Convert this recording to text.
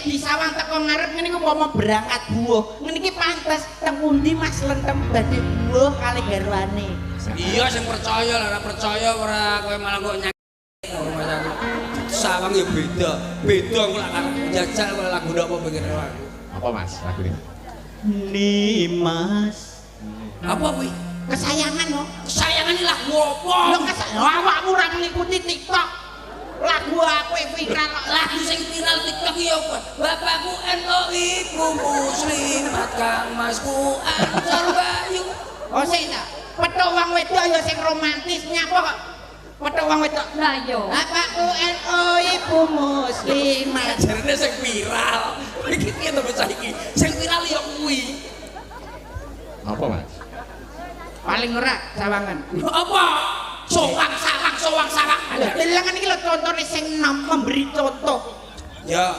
disawang teko ngarep ngene iku umpama berangkat buwoh. Ngene iki pantes teng pundi Mas Lentem badhe buwoh kali garwane. Iya, sing percaya lah, ora percaya ora kowe malah kok nyak. Sawang ya beda. Beda aku lak karo jajal kok lagu apa pikir aku. Apa, Mas, lagune? Nimas. Apa kuwi? Kesayangan no. Kesayangan ini lagu apa? Lho awakmu ora ngikuti TikTok. Lagu aku viral kok. Lagu sing viral TikTok ya apa? Bapakku NU, ibu muslimat, kang masku Ansor Bayu. Oh sik ta. Petuk wong wedok ya sing romantis nyapa kok. Petuk wong wedok. Lah yo. Bapakku NU, ibu muslimat. Jarene sing viral. Iki piye to bocah iki? Sing viral ya kuwi. Apa, Mas? Paling ora sawangan. Apa? Sowang sawang sowang sawang. Lha iki lho contone sing nom memberi contoh. Ya.